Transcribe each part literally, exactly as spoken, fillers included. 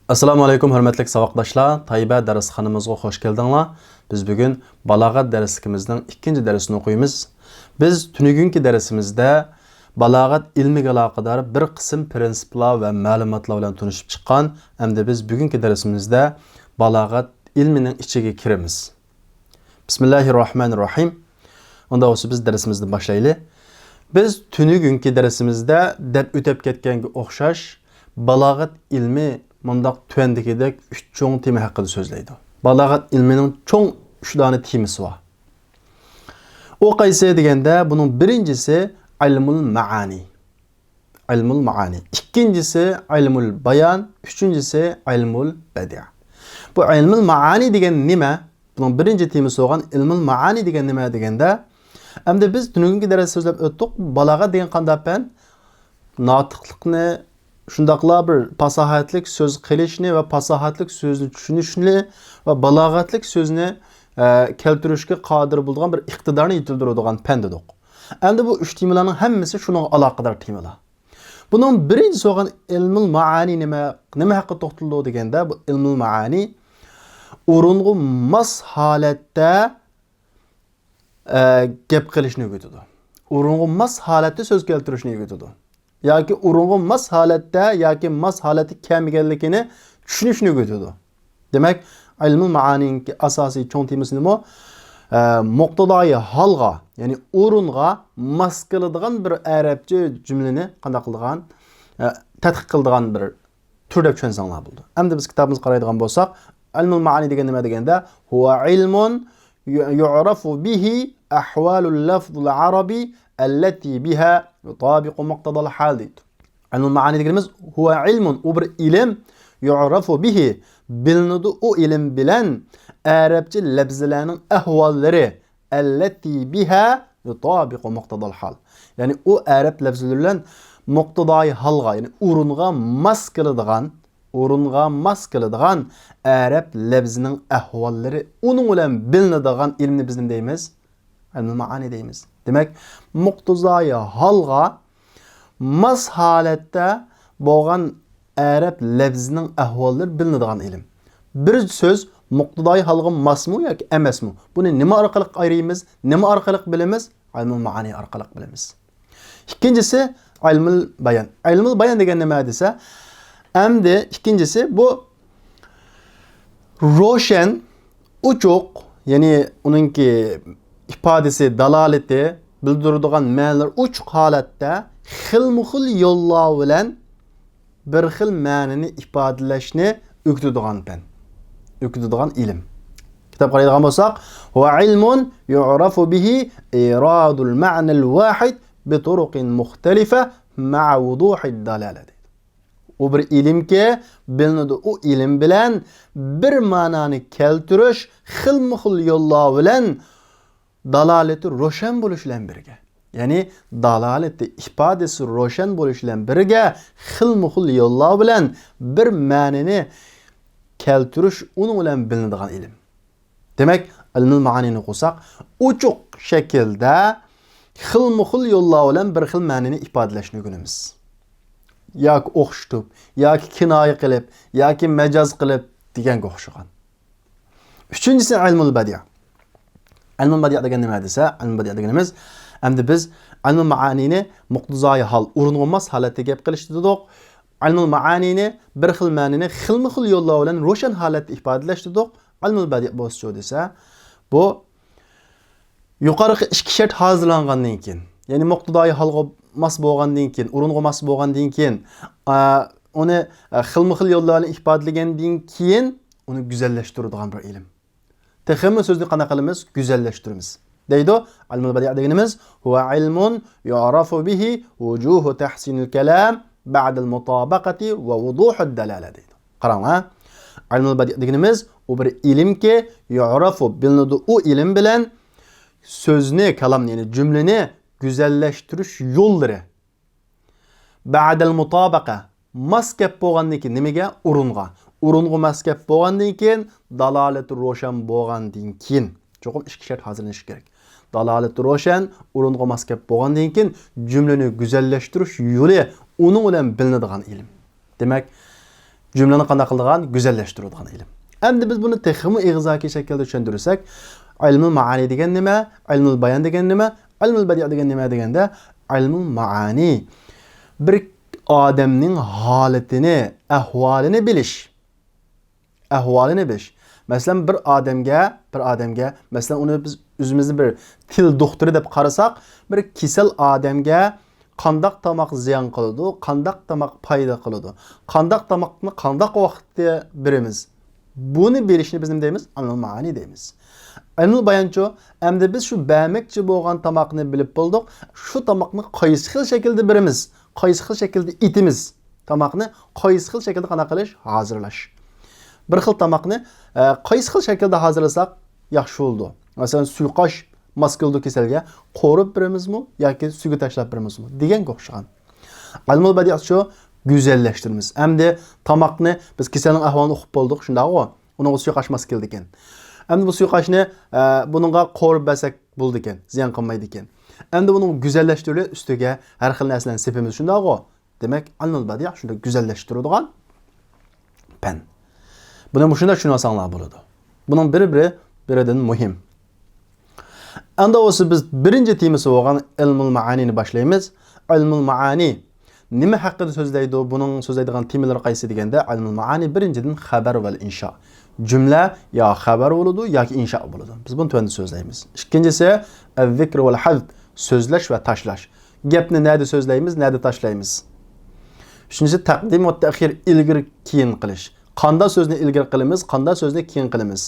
ئەسسالامۇ ئەلەيكۇم، ھۆرمەتلىك ساۋاقداشلار، تەيبە دەرسخانىمىزغا خوش كەلدىڭلار. بىز بۈگۈن بالاغەت دەرسلىكىمىزنىڭ ئىككىنچى دەرسىنى ئوقۇيمىز. بىز تۈنۈگۈنكى دەرسىمىزدە بالاغەت ئىلمىگە ئالاقىدار بىر قىسىم پىرىنسىپلار ۋە مەلۇماتلار بىلەن تونۇشۇپ چىققان. ئەمدى بىز بۈگۈنكى دەرسىمىزدە بالاغەت ئىلمىنىڭ ئىچىگە كىرىمىز. بىسمىللاھىررەھمانىررەھىم. ئۇنداق بولسا بىز دەرسىمىزنى باشلايلى. بىز تۈنۈگۈنكى دەرسىمىزدە دەپ ئۆتۈپ كەتكەنگە ئوخشاش، بالاغەت ئىلمى مۇنداق تۆۋەندىكىدەك ئۈچ چوڭ تېما ھەققىدە سۆزلەيدۇ. بالاغەت ئىلمىنىڭ چوڭ ئۈچ دانە تېمىسى بار. ئۇ قايسى دېگەندە، بۇنىڭ بىرىنچىسى ئىلمۇل مائانى. ئىلمۇل مائانى. ئىككىنچىسى ئىلمۇل بايان، ئۈچىنچىسى ئىلمۇل بەدىئ. بۇ ئىلمۇل مائانى دېگەن نېمە؟ بۇنىڭ بىرىنچى تېمىسى بولغان ئىلمۇل مائانى دېگەن نېمە دېگەندە، ئەمدى بىز تۈنۈگۈنكى دەرستە سۆزلەپ ئۆتتۇق، بالاغەت دېگەن قانداق پەن؟ ناتىقلىقنى، شۇنداقلا بىر پاساھەتلىك سۆز قىلىشنى ۋە پاساھەتلىك سۆزنى چۈشىنىشنى ۋە بالاغەتلىك سۆزنى، ئە، كەلتۈرۈشكە قادىر بولىدىغان بىر ئىقتىدارنى يېتىلدۈرىدىغان پەن دېدۇق. ئەمدى بۇ ئۈچ تېمىلارنىڭ ھەممىسى شۇنىڭغا ئالاقىدار تېمىلار. بۇنىڭ بىرىنچىسى بولغان ئىلمۇل مائانى نېمە، نېمە ھەققىدە توختىلىدۇ دېگەندە، بۇ ئىلمۇل مائانى ئورۇنغا ماس ھالەتتە، ئە، گەپ قىلىشنى ئۆگىتىدۇ. ئورۇنغا ماس ھالەتتە سۆز كەلتۈرۈشنى ئۆگىتىدۇ. ياكى ئورۇنغا ماس ھالەتتە ياكى ماس ھالەتتە كەلمىگەنلىكىنى چۈشىنىشنى ئۆگىتىدۇ. دېمەك، ئىلمۇل مائانىنىڭكى ئاساسىي چوڭ تېمىسى نېمە؟ ئە، مۇقتىزايى ھالغا، يەنى ئورۇنغا ماس كېلىدىغان بىر ئەرەبچە جۈملىنى قانداق قىلىدىغان، ئە، تەتقىق قىلىدىغان بىر تۈر دەپ چۈشەنسەڭلار بولىدۇ. ئەمدى بىز كىتابىمىزغا قارايدىغان بولساق، ئىلمۇل مائانى دېگەن نېمە دېگەندە، ھۇۋە ئىلمۇن يۇ-، يۇئرەفۇ بىھى ئەھۋالۇل لەفزىل ئەرەبى ئەللەتى بىھا يۇتابىقۇ مۇقتەزەل ھال دەيدۇ. ئىلمۇل مائانى دېگىنىمىز ھۇۋە ئىلمۇن، ئۇ بىر ئىلىم، يۇئرەفۇ بىھى، بىلىنىدۇ ئۇ ئىلىم بىلەن ئەرەبچە لەپزىلەرنىڭ ئەھۋاللىرى، ئەللەتى بىھا يۇتابىقۇ مۇقتەزەل ھال. يەنى ئۇ ئەرەب لەپزىلىرى بىلەن مۇقتىزايى ھالغا، يەنى ئورۇنغا ماس كېلىدىغان، ئورۇنغا ماس كېلىدىغان ئەرەب لەپزىنىڭ ئەھۋاللىرى ئۇنىڭ بىلەن بىلىنىدىغان ئىلىمنى بىز نېمە دەيمىز؟ ئىلمۇل مائانى دەيمىز. دېمەك، مۇقتىزايى ھالغا ماس ھالەتتە بولغان ئەرەب لەپزىنىڭ ئەھۋاللىرى بىلىنىدىغان ئىلىم. بىر سۆز مۇقتىزايى ھالغا ماسمۇ ياكى ئەمەسمۇ؟ بۇنى نېمە ئارقىلىق ئايرىيمىز؟ نېمە ئارقىلىق بىلىمىز؟ ئىلمۇل مائانى ئارقىلىق بىلىمىز. ئىككىنچىسى ئىلمۇل بايان. ئىلمۇل بايان دېگەن نېمە دېسە، ئەمدى ئىككىنچىسى بۇ روشەن، ئوچۇق، يەنى ئۇنىڭكى ئىپادىسى، دالالىتى، بىلدۈرىدىغان مەنىلەر ئوچۇق ھالەتتە خىلمۇ خىل يوللار بىلەن بىر خىل مەنىنى ئىپادىلەشنى ئۆگىتىدىغان پەن، ئۆگىتىدىغان ئىلىم. كىتاب قارايدىغان بولساق، ھۇۋە ئىلمۇن يۇئرەفۇ بىھى ئىرادۇل مەنەل ۋاھىد بىتۇرۇقىن مۇختەلىفە مەئە ۋۇزۇھىد دالالە دەيدۇ. ئۇ بىر ئىلىمكى، بىلىنىدۇ ئۇ ئىلىم بىلەن بىر مەنانى كەلتۈرۈش خىلمۇ خىل يوللار بىلەن دالالىتى روشەن بولۇش بىلەن بىرگە، يەنى دالالىتى، ئىپادىسى روشەن بولۇش بىلەن بىرگە خىلمۇ خىل يوللار بىلەن بىر مەنىنى كەلتۈرۈش ئۇنىڭ بىلەن بىلىنىدىغان ئىلىم. دېمەك، ئىلمۇل مائانىنى ئوقۇساق، ئوچۇق شەكىلدە خىلمۇ خىل يوللار بىلەن بىر خىل مەنىنى ئىپادىلەشنى ئۆگىنىمىز. ياكى ئوخشىتىپ، ياكى كىنايە قىلىپ، ياكى مەجاز قىلىپ دېگەنگە ئوخشىغان. ئۈچىنچىسى ئىلمۇل بەدىئ. ئىلمۇل بەدىئ دېگەن نېمە دېسە، ئىلمۇل بەدىئ دېگىنىمىز، ئەمدى بىز ئىلمۇل مائانىنى مۇقتىزايى ھال، ئورۇنغا ماس ھالەتتە گەپ قىلىش دېدۇق. ئىلمۇل مائانىنى بىر خىل مەنىنى خىلمۇ خىل يوللار بىلەن روشەن ھالەتتە ئىپادىلەش دېدۇق. ئىلمۇل بەدىئ بولسىچۇ دېسە، بۇ يۇقىرىقى ئىككى شەرت ھازىرلانغاندىن كېيىن، يەنى مۇقتىزايى ھالغا ماس بولغاندىن كېيىن، ئورۇنغا ماس بولغاندىن كېيىن، ئا، ئۇنى، ئا، خىلمۇ خىل يوللار بىلەن ئىپادىلىگەندىن كېيىن، ئۇنى گۈزەللەشتۈرىدىغان بىر ئىلىم. تېخىمۇ سۆزنى قانداق قىلىمىز؟ گۈزەللەشتۈرىمىز. دەيدۇ، ئىلمۇل بەدىئ دېگىنىمىز، ھۇۋە ئىلمۇن يۇئرەفۇ بىھى ۋۇجۇھۇ تەھسىنىل كەلام بەئدەل مۇتابەقەتى ۋە ۋۇزۇھىد دالالە دەيدۇ. قاراڭلار، ئىلمۇل بەدىئ دېگىنىمىز ئۇ بىر ئىلىمكى، يۇئرەفۇ، بىلىنىدۇ ئۇ ئىلىم بىلەن سۆزنى، كالامنى، يەنى جۈملىنى گۈزەللەشتۈرۈش يوللىرى. بەئدەل مۇتابەقە، ماس گەپ بولغاندىن كېيىن نېمىگە؟ ئورۇنغا. ئورۇنغا ماس گەپ بولغاندىن كېيىن، دالالىتى روشەن بولغاندىن كېيىن. چوقۇم ئىككى شەرت ھازىرلىنىشى كېرەك. دالالىتى روشەن، ئورۇنغا ماس گەپ بولغاندىن كېيىن، جۈملىنى گۈزەللەشتۈرۈش يولى ئۇنىڭ بىلەن بىلىنىدىغان ئىلىم. دېمەك، جۈملىنى قانداق قىلىدىغان؟ گۈزەللەشتۈرىدىغان ئىلىم. ئەمدى بىز بۇنى تېخىمۇ ئېغىزاكى شەكىلدە چۈشەندۈرسەك، ئىلمۇل مائانى دېگەن نېمە؟ ئىلمۇل بايان دېگەن نېمە؟ ئىلمۇل بەدىئ دېگەن نېمە دېگەندە، ئىلمۇل مائانى بىر ئادەمنىڭ ھالىتىنى، ئەھۋالىنى بىلىش. ئەھۋالىنى بىلىش. مەسىلەن، بىر ئادەمگە، بىر ئادەمگە، مەسىلەن، ئۇنى بىز ئۆزىمىزنى بىر تىل دوختۇرى دەپ قارىساق، بىر كېسەل ئادەمگە قانداق تاماق زىيان قىلىدۇ، قانداق تاماق پايدا قىلىدۇ، قانداق تاماقنى قانداق ۋاقىتتا بېرىمىز، بۇنى بىلىشنى بىز نېمە دەيمىز؟ ئىلمۇل مائانى دەيمىز. ئىلمۇل بايانچۇ؟ ئەمدى بىز شۇ بەرمەكچى بولغان تاماقنى بىلىپ بولدۇق، شۇ تاماقنى قايسى خىل شەكىلدە بېرىمىز؟ قايسى خىل شەكىلدە ئېتىمىز؟ تاماقنى قايسى خىل شەكىلدە قانداق قىلىش؟ ھازىرلاش. بىر خىل تاماقنى، ئە، قايسى خىل شەكىلدە ھازىرلىساق ياخشى بولىدۇ؟ مەسىلەن، سۇيۇقئاش ماس كېلىدۇ كېسەلگە، قورۇپ بېرىمىزمۇ ياكى سۈيىگە تاشلاپ بېرىمىزمۇ دېگەنگە ئوخشىغان. ئىلمۇل بەدىئچۇ؟ گۈزەللەشتۈرىمىز. ئەمدى تاماقنى بىز كېسەلنىڭ ئەھۋالىنى ئۇقۇپ بولدۇق، شۇنداقغۇ؟ ئۇنىڭغا سۇيۇقئاش ماس كېلىدىكەن. ئەمدى بۇ سۇيۇقئاشنى، ئە، بۇنىڭغا قورۇپ بەرسەك بولىدىكەن، زىيان قىلمايدىكەن. ئەمدى بۇنىڭ گۈزەللەشتۈرۈلۈش ئۈستىگە ھەر خىل نەرسىلەرنى سېپىمىز، شۇنداقغۇ؟ دېمەك، ئىلمۇل بەدىئ شۇنداق گۈزەللەشتۈرىدىغان پەن. بۇنى مۇشۇنداق چۈشىنىۋالساڭلار بولىدۇ. بۇنىڭ بىرى-بىرى بىرىدىن مۇھىم. ئەمدى بولسا بىز بىرىنچى تېمىسى بولغان ئىلمۇل مائانىنى باشلايمىز. ئىلمۇل مائانى نېمە ھەققىدە سۆزلەيدۇ؟ بۇنىڭ سۆزلەيدىغان تېمىلىرى قايسى دېگەندە، ئىلمۇل مائانى بىرىنچىدىن خەبەر ۋەل ئىنشا. جۈملە يا خەبەر بولىدۇ ياكى ئىنشا بولىدۇ. بىز بۇنى تۆۋەندە سۆزلەيمىز. ئىككىنچىسى، ئەززىكر ۋەل ھەزف، سۆزلەش ۋە تاشلاش. گەپنى نەدە سۆزلەيمىز، نەدە تاشلايمىز؟ ئۈچىنچىسى، تەقدىم ۋە تەخىر، ئىلگىرى كېيىن قىلىش. قاندا سۆزنى ئىلگىرى قىلىمىز، قاندا سۆزنى كېيىن قىلىمىز؟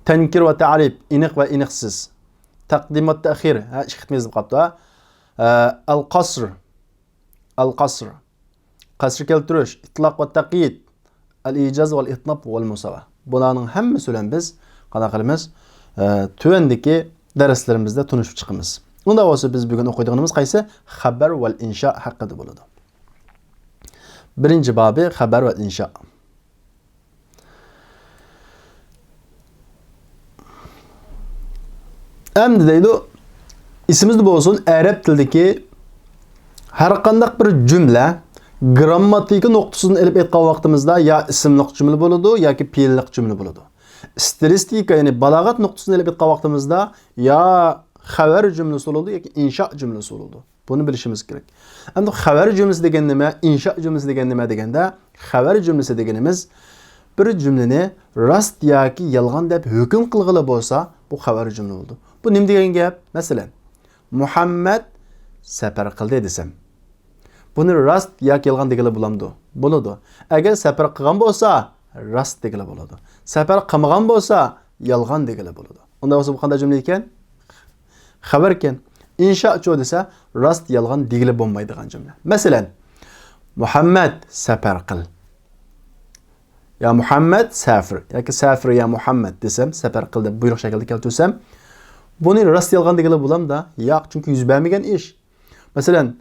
تەنكىر ۋە تەرىپ، ئېنىق ۋە ئېنىقسىز. تەقدىم ۋە تەخىر، ھە، ئىككى قېتىم يېزىلىپ قاپتۇ، ھە. ئە، ئەل قەسر، ئەل قەسر. قەسر كەلتۈرۈش، ئىتلاق ۋە تەقيىد، ئەل ئىجاز ۋەل ئىتناب ۋەل مۇساۋا. بۇلارنىڭ ھەممىسى بىلەن بىز قانداق قىلىمىز؟ ئە، تۆۋەندىكى دەرسلىرىمىزدە تونۇشۇپ چىقىمىز. ئۇنداق بولسا بىز بۈگۈن ئوقۇيدىغىنىمىز قايسى؟ خەبەر ۋەل ئىنشا ھەققىدە بولىدۇ. بىرىنچى بابى خەبەر ۋەل ئىنشا. ئەمدى دەيدۇ، ئېسىمىزدە بولسۇن، ئەرەب تىلىدىكى ھەر قانداق بىر جۈملە گىرامماتىكا نۇقتىسىدىن ئېلىپ ئېيتقان ۋاقتىمىزدا يا ئىسىملىق جۈملە بولىدۇ ياكى پېئىللىق جۈملە بولىدۇ. ئىستىلىستىكا، يەنى بالاغەت نۇقتىسىدىن ئېلىپ ئېيتقان ۋاقتىمىزدا يا خەۋەر جۈملىسى بولىدۇ ياكى ئىنشا جۈملىسى بولىدۇ. بۇنى بىلىشىمىز كېرەك. ئەمدى خەۋەر جۈملىسى دېگەن نېمە؟ ئىنشا جۈملىسى دېگەن نېمە دېگەندە، خەۋەر جۈملىسى دېگىنىمىز بىر جۈملىنى راست ياكى يالغان دەپ ھۆكۈم قىلغىلى بولسا، بۇ خەۋەر جۈملە بولىدۇ. بۇ نېمە دېگەن گەپ؟ مەسىلەن، مۇھەممەد سەپەر قىلدى دېسەم، بۇنى راست ياكى يالغان دېگىلى بولامدۇ؟ بولىدۇ. ئەگەر سەپەر قىلغان بولسا، راست دېگىلى بولىدۇ. سەپەر قىلمىغان بولسا، يالغان دېگىلى بولىدۇ. ئۇنداق بولسا بۇ قانداق جۈملە ئىكەن؟ خەۋەركەن. ئىنشاچۇ دېسە، راست يالغان دېگىلى بولمايدىغان جۈملە. مەسىلەن، مۇھەممەد سەپەر قىل. يا مۇھەممەد سافىر. ياكى سافىر يا مۇھەممەد دېسەم، سەپەر قىل دەپ بۇيرۇق شەكلىدە كەلتۈرسەم، بۇنى راست يالغان دېگىلى بولامدا؟ ياق، چۈنكى يۈز بەرمىگەن ئىش. مەسىلەن،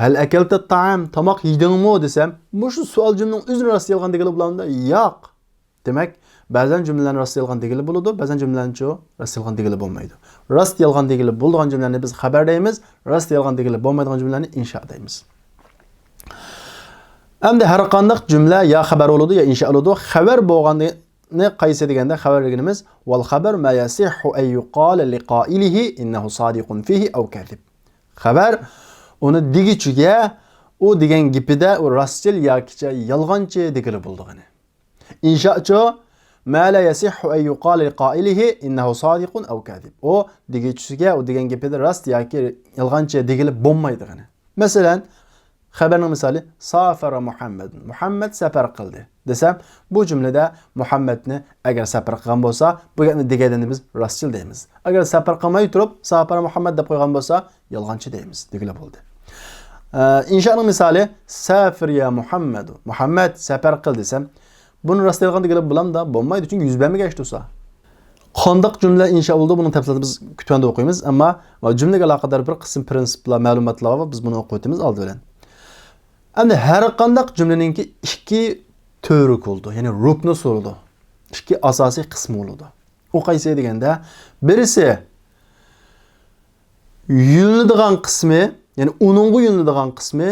ھەل ئەكەلتە تائام، تاماق يېدىڭمۇ دېسەم، مۇشۇ سوئال جۈملىنىڭ ئۆزىنى راست يالغان دېگىلى بولامدا؟ ياق. دېمەك، بەزەن جۈملىلەرنى راست يالغان دېگىلى بولىدۇ، بەزەن جۈملىلەرنىچۇ راست يالغان دېگىلى بولمايدۇ. راست يالغان دېگىلى بولىدىغان جۈملىلەرنى بىز خەبەر دەيمىز، راست يالغان دېگىلى بولمايدىغان جۈملىلەرنى ئىنشا دەيمىز. ئەمدى ھەر قانداق جۈملە يا خەبەر بولىدۇ، يا ئىنشا بولىدۇ. خەۋەر بولغىنى قايسى دېگەندە، خەۋەر دېگىنىمىز، ۋەل خەبەر ما يەسىھھۇ ئەن يۇقالە لىقائىلىھى ئىننەھۇ سادىقۇن فىھى ئەۋ كەزىب. خەۋەر ئۇنى دېگۈچىگە، ئۇ دېگەن گېپىدە ئۇ راستچىل ياكىچە يالغانچى دېگىلى بولىدىغىنى. ئىنشاچۇ، ما لا يەسىھھۇ ئەن يۇقالە لىقائىلىھى ئىننەھۇ سادىقۇن ئەۋ كازىب. ئۇ دېگۈچىسىگە، ئۇ دېگەن گېپىدە راست ياكى يالغانچى دېگىلى بولمايدىغىنى. مەسىلەن، خەۋەرنىڭ مىسالى، سافەرە مۇھەممەدۇن. مۇھەممەد سەپەر قىلدى دېسەم، بۇ جۈملىدە مۇھەممەدنى ئەگەر سەپەر قىلغان بولسا، بۇ گەپنى دېگەندە بىز راستچىل دەيمىز. ئەگەر سەپەر قىلماي تۇرۇپ، سافەرە مۇھەممەد دەپ قويغان بولسا، يالغانچى دەيمىز دېگىلى بولدى. ئە، ئىنشانىڭ مىسالى، سافىر يا مۇھەممەدۇ. مۇھەممەد سەپەر قىل دېسەم، بۇنى راست يالغان دېگىلى بولامدا؟ بولمايدۇ، چۈنكى يۈز بەرمىگەن ئىش تۇرسا. قانداق جۈملە ئىنشا بولىدۇ، بۇنىڭ تەپسىلاتىنى بىز تۆۋەندە ئوقۇيمىز، ئەمما جۈملىگە ئالاقىدار بىر قىسىم پىرىنسىپلار، مەلۇماتلار بار، بىز بۇنى ئوقۇۋېتىمىز ئالدى بىلەن. ئەمدى ھەر قانداق جۈملىنىڭكى ئىككى تۈۋرۈكى بولىدۇ، يەنى رۇكنىسى بولىدۇ. ئىككى ئاساسىي قىسمى بولىدۇ. ئۇ قايسى دېگەندە، بىرسى يۆنىلىدىغان قىسمى، يەنى ئۇنىڭغا يۆنىلىدىغان قىسمى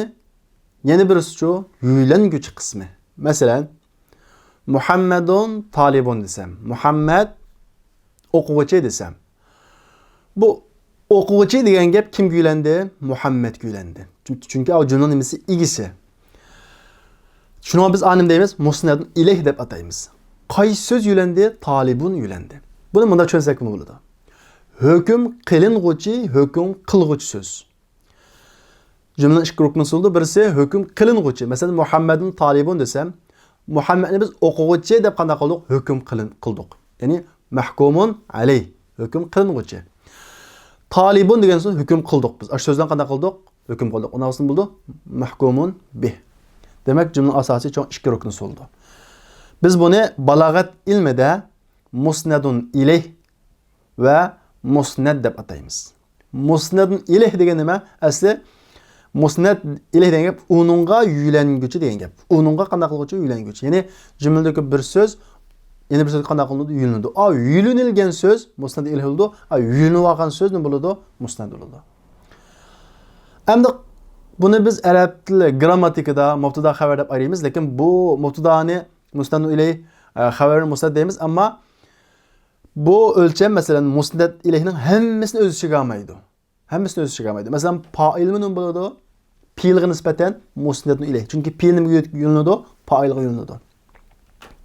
يەنە بىرسىچۇ؟ يۆلەنگۈچى قىسمى. مەسىلەن، مۇھەممەدۇن تالىبۇن دېسەم، مۇھەممەد ئوقۇغۇچى دېسەم، بۇ ئوقۇغۇچى دېگەن گەپ كىمگە يۆلەندى؟ مۇھەممەدكە يۆلەندى. چۈنكى، چۈنكى ئاۋۇ جۈملىنىڭ نېمىسى؟ ئىگىسى. شۇنىڭغا بىز ئانى نېمە دەيمىز؟ مۇسنەدۇن ئىلەيھ دەپ ئاتايمىز. قايسى سۆز يۆلەندى؟ تالىبۇن يۆلەندى. بۇنى مۇنداق چۈشەنسەكمۇ بولىدۇ. ھۆكۈم قىلىنغۇچى، ھۆكۈم قىلغۇچى سۆز. جۈملىنىڭ ئىككى رۇكنى سولىدۇ. بىرسى ھۆكۈم قىلىنغۇچى. مەسىلەن، مۇھەممەدۇن تالىبۇن دېسەم، مۇھەممەدنى بىز ئوقۇغۇچى دەپ قانداق قىلدۇق؟ ھۆكۈم قىلىن-، قىلدۇق. يەنى مەھكۇمۇن ئەلەيھ، ھۆكۈم قىلىنغۇچى. تالىبۇن دېگەن سۆز ھۆكۈم قىلدۇق بىز. ئاشۇ سۆزدىن قانداق قىلدۇق؟ ھۆكۈم قىلدۇق. ئۇنىڭ ئۈستىدىن بولىدۇ مەھكۇمۇن بىھ. دېمەك، جۈملىنىڭ ئاساسى چوڭ ئىككى رۇكنى سولىدۇ. بىز بۇنى بالاغەت ئىلمىدە مۇسنەدۇن ئىلەيھ ۋە مۇسنەد دەپ ئاتايمىز. مۇسنەدۇن ئىلەيھ دېگەن نېمە؟ ئەسلى مۇسنەد ئىلەيھ دېگەن گەپ ئۇنىڭغا يۆلەنگۈچى دېگەن گەپ. ئۇنىڭغا قانداق قىلغۇچى؟ يۆلەنگۈچى. يەنى جۈملىدىكى بىر سۆز يەنە بىر سۆزگە قانداق قىلىنىدۇ؟ يۆلىنىدۇ. ئا، يۆلىنىلگەن سۆز مۇسنەدۇن ئىلەيھ بولىدۇ. ئا، يۆلىنىۋالغان سۆز نېمە بولىدۇ؟ مۇسنەد بولىدۇ. ئەمدى بۇنى بىز ئەرەب تىلى گرامماتىكىدا مۇبتادا خەۋەر دەپ ئايرىيمىز، لېكىن بۇ مۇبتادانى مۇسنەدۇن ئىلەيھ، ئە، خەۋەرنى مۇسنەد دەيمىز، ئەمما بۇ ئۆلچەم، مەسىلەن، مۇسنەد ئىلەيھنىڭ ھەممىسىنى ئۆز ئىچىگە ئالمايدۇ. ھەممىسىنى ئۆز ئىچىگە ئالمايدۇ. مەسىلەن، پائىلمۇ نېمە بولىدۇ؟ پېئىلغا نىسبەتەن مۇسنەدۇن ئىلەيھ. چۈنكى پېئىل نېمىگە يۆلىنىدۇ؟ پائىلغا يۆلىنىدۇ.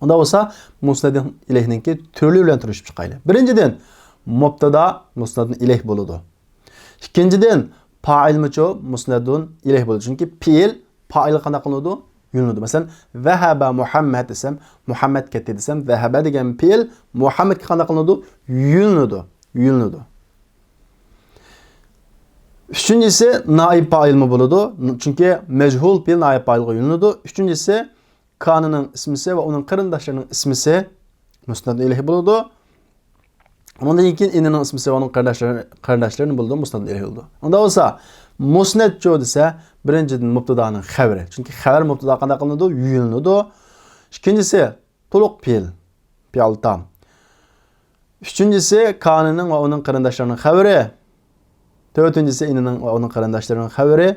ئۇنداق بولسا، مۇسنەدۇن ئىلەيھنىڭكى تۈرلىرى بىلەن تونۇشۇپ چىقايلى. بىرىنچىدىن، مۇبتادا مۇسنەدۇن ئىلەيھ بولىدۇ. ئىككىنچىدىن، پائىلمۇچۇ مۇسنەدۇن ئىلەيھ بولىدۇ. چۈنكى پېئىل پائىلغا قانداق قىلىنىدۇ؟ يۆلىنىدۇ. مەسىلەن، زەھەبە مۇھەممەد دېسەم، مۇھەممەد كەتتى دېسەم، زەھەبە دېگەن پېئىل مۇھەممەدكە قانداق قىلىنىدۇ؟ يۆلىنىدۇ. يۆلىنىدۇ. ئۈچىنچىسى، نائىب پائىلمۇ بولىدۇ. چۈنكى مەجھۇل پېئىل نائىب پائىلغا يۆلىنىدۇ. ئۈچىنچىسى، كانىنىڭ ئىسمىسى ۋە ئۇنىڭ قېرىنداشلىرىنىڭ ئىسمىسى مۇسنەدۇن ئىلەيھ بولىدۇ. ئۇنىڭدىن كېيىن ئىنىنىڭ ئىسمىسى ۋە ئۇنىڭ قېرىنداشلىرى، قېرىنداشلىرىنى بولىدۇ، مۇسنەدۇن ئىلەيھ بولىدۇ. ئۇنداق بولسا، مۇسنەدچۇ دېسە، بىرىنچىدىن، مۇبتادانىڭ خەۋىرى. چۈنكى خەۋەر مۇبتاداغا قانداق قىلىنىدۇ؟ يۆلىنىدۇ. ئىككىنچىسى، تولۇق پېئىل. پېئىل تام. ئۈچىنچىسى، كانىنىڭ ۋە ئۇنىڭ قېرىنداشلىرىنىڭ خەۋىرى. تۆتىنچىسى، ئىنىنىڭ ۋە ئۇنىڭ قېرىنداشلىرىنىڭ خەۋىرى.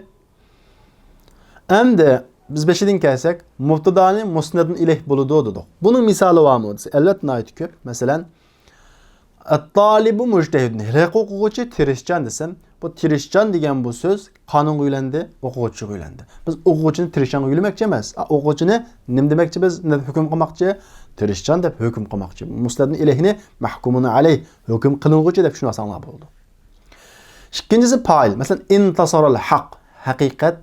ئەمدى بىز بېشىدىن كەلسەك، مۇبتادانى مۇسنەدۇن ئىلەيھ بولىدۇ دېدۇق. بۇنىڭ مىسالى بارمۇ دېسە، ئەلۋەتتە، ناھايىتى كۆپ. مەسىلەن، ئەت-تالىبۇ مۇجتەھىدۇن. ھېلىقى ئوقۇغۇچى تىرىشچان دېسەم، بۇ تىرىشچان دېگەن بۇ سۆز قانىڭغا يۆلەندى، ئوقۇغۇچىغا يۆلەندى. بىز ئوقۇغۇچىنى تىرىشچانغا يۆلىمەكچى ئەمەس. ئا، ئوقۇغۇچىنى نېمە دېمەكچى بىز؟ نېمە دەپ ھۆكۈم قىلماقچى؟ تىرىشچان دەپ ھۆكۈم قىلماقچى. مۇسنەدۇن ئىلەيھنى مەھكۇمۇن ئەلەيھ، ھۆكۈم قىلىنغۇچى دەپ چۈشىنىۋالساڭلار بولىدۇ. ئىككىنچىسى پائىل. مەسىلەن، ئىنتەسارەل ھەق، ھەقىقەت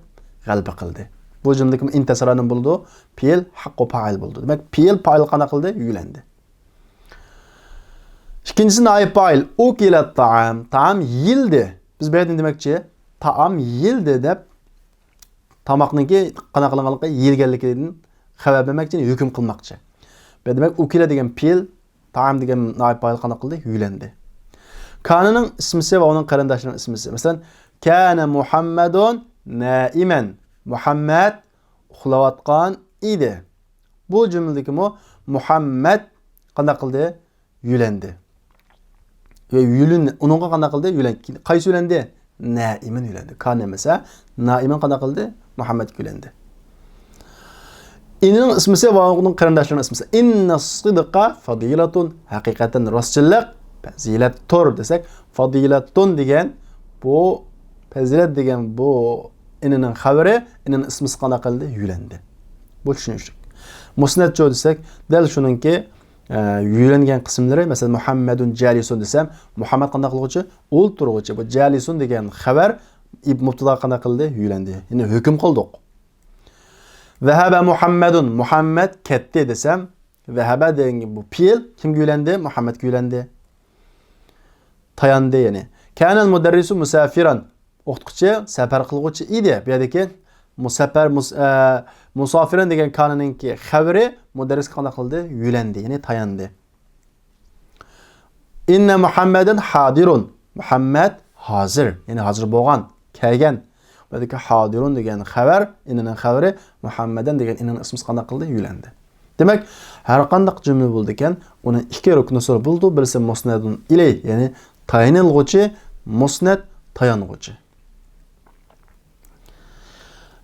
غەلىبە قىلدى. بۇ جۈملىدىكى ئىنتەسارەدىن بولىدۇ، پېئىل ھەققۇ پائىل بولىدۇ. دېمەك، پېئىل پائىلغا قانداق قىلدى؟ يۆلەندى. ئىككىنچىسى نائىب پائىل. ئۇكىلەت تائام. تائام يېيىلدى. بىز بۇ يەردە نېمە دېمەكچى؟ تائام يېيىلدى دەپ تاماقنىڭكى قانداق قىلىنغانلىقى، يېيىلگەنلىكىدىن خەۋەر بەرمەكچى، يەنى ھۆكۈم قىلماقچى. بۇ يەردە دېمەك، ئۇكىلە دېگەن پېئىل، تائام دېگەن نائىب پائىل قانداق قىلدى؟ يۆلەندى. كانىنىڭ ئىسمىسى ۋە ئۇنىڭ قېرىنداشلىرىنىڭ ئىسمىسى. مەسىلەن، كانە مۇھەممەدۇن نائىمەن. مۇھەممەد ئۇخلاۋاتقان ئىدى. بۇ جۈملىدىكىمۇ مۇھەممەد قانداق قىلدى؟ يۆلەندى. ۋە يۆلىن-، ئۇنىڭغا قانداق قىلدى؟ يۆلەندى. قايسى يۆلەندى؟ نائىمەن يۆلەندى. كان ئەمەسە، نائىمەن قانداق قىلدى؟ مۇھەممەدكە يۆلەندى. ئىنىنىڭ ئىسمىسى ۋە ئۇنىڭ قېرىنداشلىرىنىڭ ئىسمىسى. ئىننە سىدقا فەزىلەتۇن. ھەقىقەتەن راستچىللىق پەزىلەتتۇر دېسەك، فەزىلەتۇن دېگەن بۇ، پەزىلەت دېگەن بۇ ئىنىنىڭ خەۋىرى، ئىنىنىڭ ئىسمىسى قانداق قىلدى؟ يۆلەندى. بۇ چۈشىنىشلىك. مۇسنەدچۇ دېسەك، دەل شۇنىڭكى، ئە، يۆلەنگەن قىسىملىرى، مەسىلەن، مۇھەممەدۇن جالىسۇن دېسەم، مۇھەممەد قانداق قىلغۇچى؟ ئولتۇرغۇچى. بۇ جالىسۇن دېگەن خەۋەر ئىب-، مۇبتاداغا قانداق قىلدى؟ يۆلەندى. يەنى ھۆكۈم قىلدۇق. زەھەبە مۇھەممەدۇن، مۇھەممەد كەتتى دېسەم، زەھەبە دېگەن بۇ پېئىل كىمگە يۆلەندى؟ مۇھەممەدكە يۆلەندى. تاياندى، يەنى. كانەل مۇدەررىسۇ مۇسافىرەن. ئوقۇتقۇچى سەپەر قىلغۇچى ئىدى. بۇ يەردىكى مۇسەپەر، مۇس-، ئە، مۇسافىرەن دېگەن كانىنىڭكى خەۋىرى مۇدەررىسكە قانداق قىلدى؟ يۆلەندى، يەنى تاياندى. ئىننە مۇھەممەدەن ھازىرۇن. مۇھەممەد ھازىر، يەنى ھازىر بولغان، كەلگەن. بۇ يەردىكى ھازىرۇن دېگەن خەۋەر، ئىننىنىڭ خەۋىرى، مۇھەممەدەن دېگەن ئىننىنىڭ ئىسمىسى قانداق قىلدى؟ يۆلەندى. دېمەك، ھەر قانداق جۈملە بولىدىكەن، ئۇنىڭ ئىككى رۇكنى سولىدۇ. بىرسى مۇسنەدۇن ئىلەيھ، يەنى تايىنىلغۇچى، مۇسنەد، تايانغۇچى.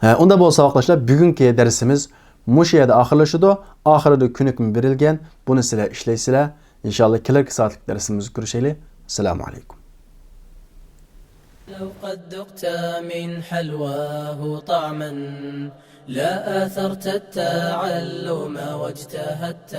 ھە، ئۇندا بولسا ساۋاقداشلار، بۈگۈنكى دەرسىمىز مۇشۇ يەردە ئاخىرلىشىدۇ. ئاخىرىدا كۆنۈكمە بېرىلگەن، بۇنى سىلەر ئىشلەيسىلەر. ئىنشاللا كېلەركى سائەتلىك دەرسىمىزدە كۆرۈشەيلى. ئەسسالامۇ ئەلەيكۇم. لو قد ذقت من حلواه طعما، لا آثرت التعلم واجتهدت.